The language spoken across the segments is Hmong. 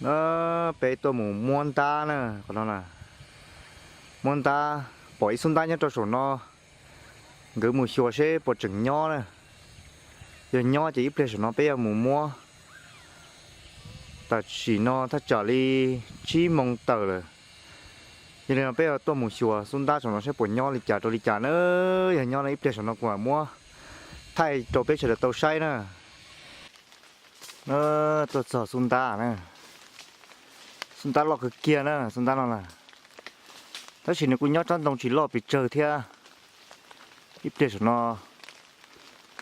Peb tuaj mus muab ntab na, qhov no na, muab ntab, pom ib xub ntab nyob rau saum no, nkawd mus xyuas seb puas tseem nyob na. Yog nyob ces ib pliag saum no peb yuav mus muab. Tam sim no thaj tsam li tsib moos tawm lawm, yog li no peb yuav tuaj mus xyuas xub ntab saum no seb puas nyob li cas rau li cas na. Yog nyob no ib pliag saum no kuv mam muab thaij rau peb sawv daws tau saib na. Tuaj txog xub ntab na, xub ntab loj kawg kiag na, xub ntab no na. Tab sis nws kuj nyob tsob ntoo tsis loj pes tsawg thiab. Ib pliag saum no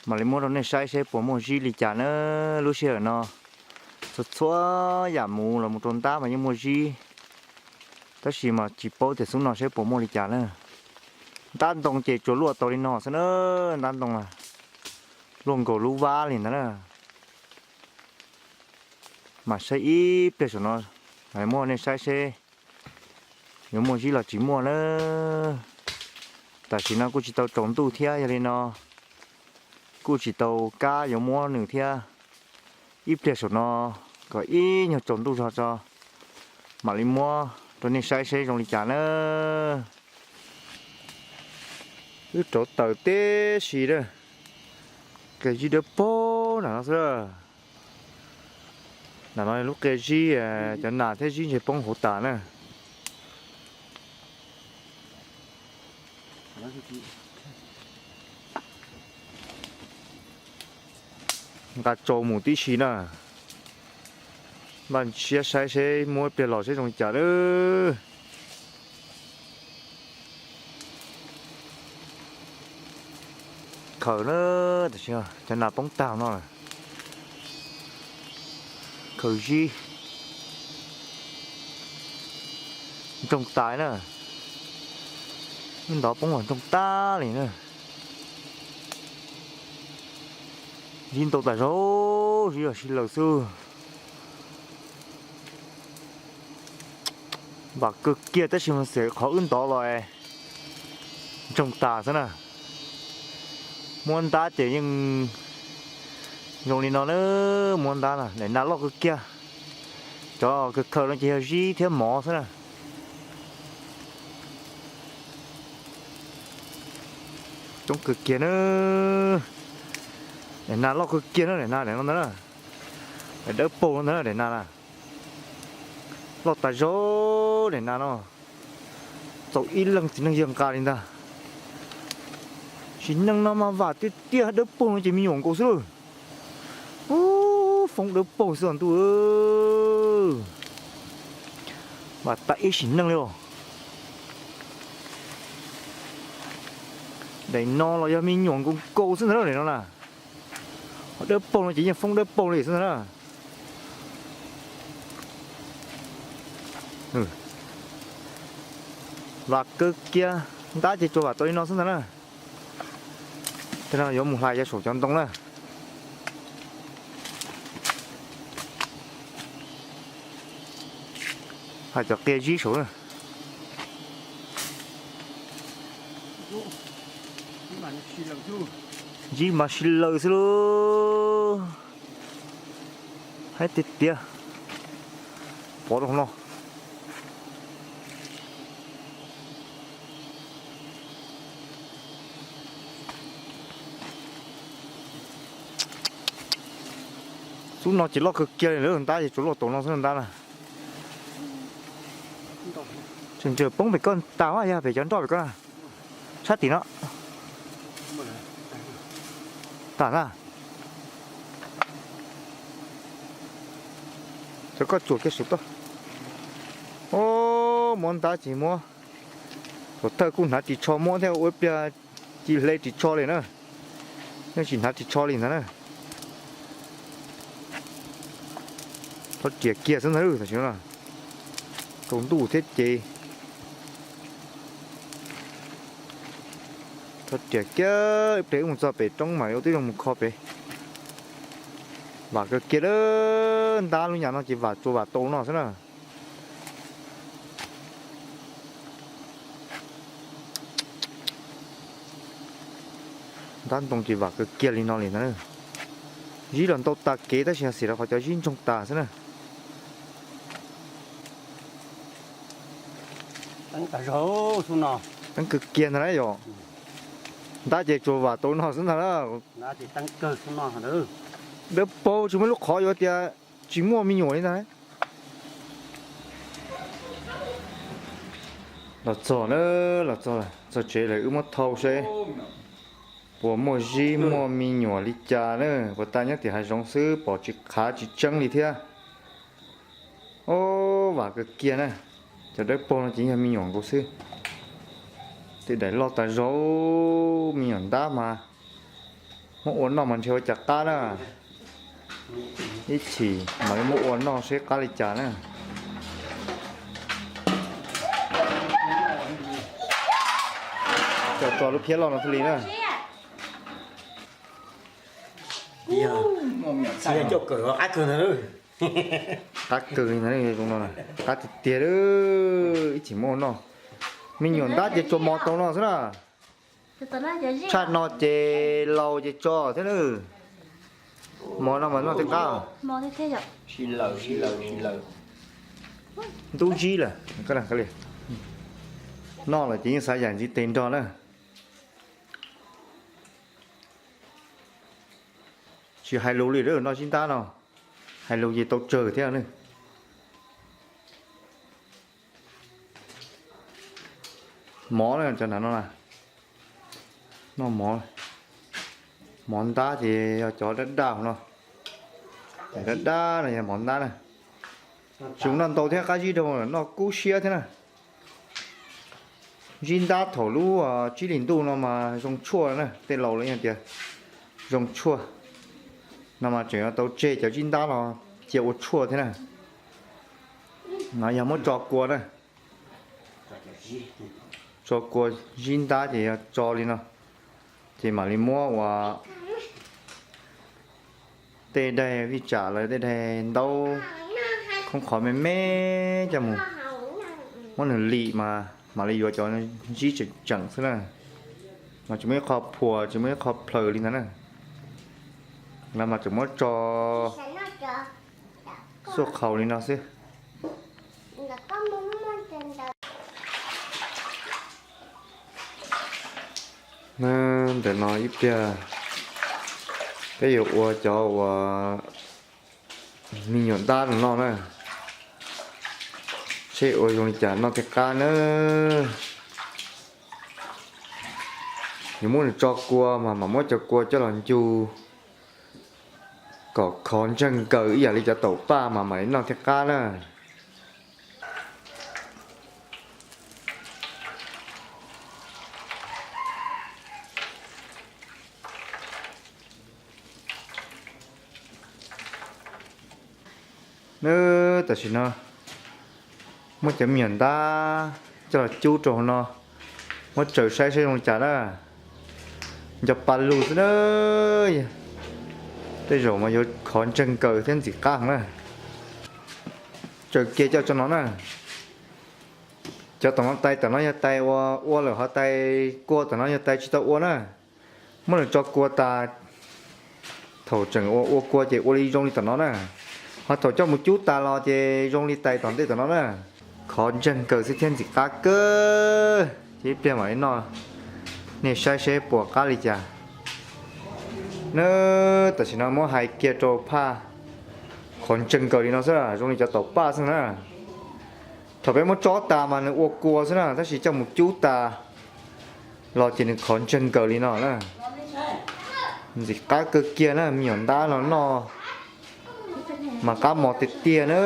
mam li muab rau nej saib seb puas muaj zib li cas na. Lub sij hawm no txhua txhua yam mus los mus rau ntab mas yeej muaj zib, tab sis mas tsis paub tias xub no seb puas muaj li cas na. Ntab ntoo ces tsuas luaj tau li no xwb na, ntab ntoo na, luaj nkaus lub vab li ntawd na. Mas saib ib pliag saum no, muab nej saib seb yuav muaj zib los tsis muaj na. Tam sim no kuj tsis tau tsaus ntuj thiab, yog li no kuj tsis tau kab yuav muab nws thiab. Ib pliag saum no kom ib nyuag tsaus ntuj zog tso mam li muab rau nej saib seb zoo li cas na. Wb rauv taws tib si na, qia zib dawb paug nram no xwb. Nram no lub qia zib, cov nas thiab zib ntshe poob hauv tas na. Nqa tsau mus tib si na. Npaj siab saib seb muab ib pliag los seb zoo li cas lawm. Khaws na, tam sim cov nas poob tag no lawm. Khaws zib, ntsoog tas na. Ib ntov poob los ntsoog tag li na. Zib ntau tas zog, zib yog sib laws xwb. Vam kawg kiag tab sis mas xiam qhov wb ntov los ntsoog tas xwb na. Muab ntab ces yeej zoo li no na, muab ntab na, daim nas loj kawg kiag. Cov khaws khaws no ces yog zib thiab mov xwb na. Coob kawg kiag na. Daim nas loj kawg kiag na, daim nas daim no ntag na. Daim dawb paug no ntag na, daim nas na. Loj tas zog daim nas no. Txaus ib leeg txiv neej yawg nqa li ntag. Sim neej no mas vam tiag tiag, dawb paug no ces me nyuam nkaus xwb lauj. Ub, foob dawb paug xwb os ntuj. Vam tag ib sim neej li os. Daim no los yog me nyuam nkaus nkaus xwb ntag na, daim no na. Ho dawb paug no ces yeej foob dawb paug li xwb ntag na. Vam kawg kiag, ntab ces tsuas vam tau li no xwb ntag na. Tej no yuav mus hlais cov saum cov ntoo na. Hlais cov qia zib saum na. Zib mas sib laws xwb lauj. Haib tiag tiag. Pov rau hauv no. Xub no ces loj kawg kiag li lawm, ntab ces tsuas luaj tau no xwb ntab na. Tseem tsawg poob pem koj tas, yog pem cov nroj pem koj na. Sab tim no. Tas na. Cov koj tsuam kiag saum toj. Muab ntab ces muab. Thaum thawj kuj hnav ris tsho muab thiab, ua ib pliag ci hle ris tsho li na. Yeej tsis hnav ris tsho li ntag na. Thov riam kiag xwb ntag tam sim no. Tsaus ntuj thiab ces. Thov riam kiag ib pliag wb mus txog pem roob mas yuav twb zoo mus kho pem. Vam kawg kiag lawm, ntab lub nyam no ces vam tsuas vam tau no xwb na. Ntab ntoo ces vam kawg kiag li no li ntag. Zib los ntau tas kev tab sis xim rau qhov cov zib ntsoog tas xwb na. Teeb kawg kiag ntag na yom. Ntab ces tsuas vam tau no xwb ntag na. Dawb paug tsis muaj lub qhov yuav tias tsis muaj me nyuam li ntag. Los txog na, los txog, txog tsev lawm wb muab thau seb puas muaj zib muaj me nyuam li cas na. Puas tas nyob tim hav zoov xwb pom tsis qhav tsis tseeb li thiab. Ob, vam kawg kiag na. Cov dawb paug no ces yog me nyuam nkaus xwb. Tej daim loj tas zog, me nyuam ntab mas muab ua noj mas ntshe ua cas qab na. Ib chim mam li muab ua noj seb qab li cas na. Coj tso lub phiab loj no thiaj li na. Qab kawg li ntag, qab tiag tiag, ib chim muab ua noj. Me nyuam ntab ces tsuas mos taus no xwb na. Tshaj no ces laus ces tso thiab na. Mos no mas noj thiaj qab. Ntub zib lawm. Noj lawm ces yeej xav yam ntxiv tes nrog na. Tsis hais lus li lawm, noj zib ntab no hais lus ces tau tsawg thiab ne. Mov na, cov nram no na, noj mov, mov ntab ces yog cov daj daj no, daj daj no yog mov ntab na. Tsis noj ntau thiab qab zib dhau, noj kub siab thiab na. Zib ntab thaum lub tsib hlis ntuj no mas zoo tshuaj na, tej laus lawv yeej tias zoo tshuaj. No mas tseem yuav tau tseg cov zib ntab los cia ua tshuaj thiab na. No yog muab tso kua na, tso kua zib ntab ces yog tso li no, ces mam li muab ua tej daig vij tsam lawv tej daig ntaub khoob qhov me me coj mus muab nws lim mas mam li yuav cov zib tseem tseem xwb na. Mas tsis muaj ib qho phuas tsis muaj ib qho plhaws li ntag na. Lawv mas tseem muab tso xuaj qhaus li no xwb. Ntawm no ib pliag peb yuav ua cov uas me nyuam ntab no noj na, seb ua zoo li cas noj thiaj qab na. Yuav muab nws tso kua mas mam muab cov kua coj los ncug kom khov ntseeg nkaws ib yam li cov taum paj mas mam li noj thiaj qab na. Nws tam sim no muab cov me nyuam ntab coj los cub rau hauv no, muab tsaws saib saib zoo li cas na. Nco pa lug xwb na, tej zaum mas yuav khov ntseeg nkaws thiab ntxim qab heev na. Tsaws kiag coj tso no na. Cov tom no tais tom no yog tais ua, ua lawm ho tais, kua tom no yog tais tsis tau ua na. Muab lawm tso kua tas, thaum tseem ua ua kua ces ua li zoo li tom no na. Ho thaum coj mus cub tas los ces zoo li tais tom ntej tom no na. Khov ntseeg nkaws xwb thiab ntxim qab kawg. Ces ib pliag mam li noj, nej saib seb puas qab li cas. Nws tam sim no muab hais kiag rau phaj, khov ntseeg nkaws li no xwb, zoo li cov taum paj xwb na. Thaum peb muab tsob tas mas nws ua kua xwb na, tab sis coj mus cub tas los ces nws khov ntseeg nkaws li no na. Ntxim qab kawg kiag na, me nyuam ntab no noj mas qab mos tiag tiag na.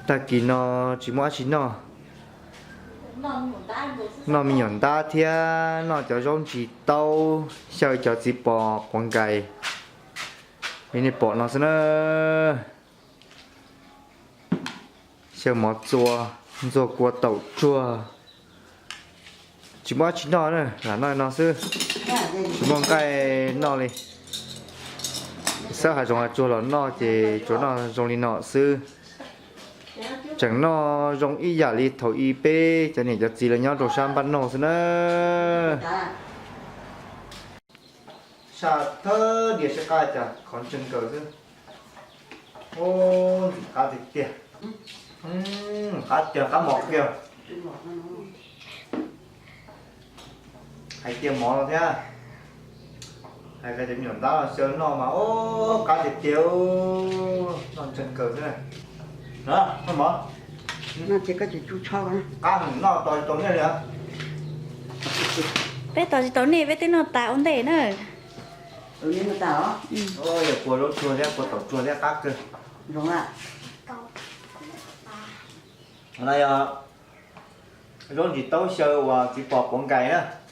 Tag kis no tsis muaj dab tsi noj, noj me nyuam ntab thiab noj cov zaub ntsis taub xyaw cov txiv pos quav nkais li nej pom no xwb na. Xyaw mov txua, ntxuag kua taum tsuag. Tsis muaj dab tsi noj na, lam noj no xwb. Tsis muaj nqaij noj li. Xawb hav zoov hav tsuag los noj ces tsuas noj zoo li no xwb. Tseem noj zoo ib yam li thaum ub peb cov niam cov txiv lawv nyob rau sab npaj noj xwb na. Saj thawj diav sib qab cas khov ntseeg nkaws xwb. Ntxim qab tiag tiag. Qab tiag, qab mov kiag. Hais tias mov no thiab, hais tias cov me nyuam ntab xyaw noj mas ub qab tiag tiag, noj ntseeg kawg xwb. Noj mov, qab heev, noj tos tsis tau nej li. Peb tos tsis tau nej, peb twb noj tas ua ntej na. Yog kua zaub tsuag thiab kua taum tsuag thiab qab kawg. No yog zaub ntsis taub xyaw uas txiv pos quav nkais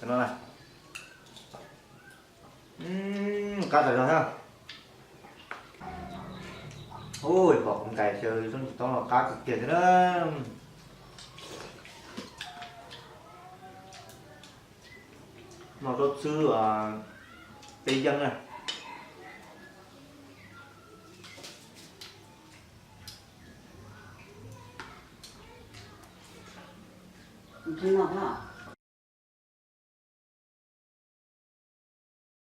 na. Qab tas zog thiab. Ub, pom kuv nkais xyaw zaub ntsis taub los qab kawg kiag thiab na. Noj zaub txhwb peb yeeb na. Noj thiab.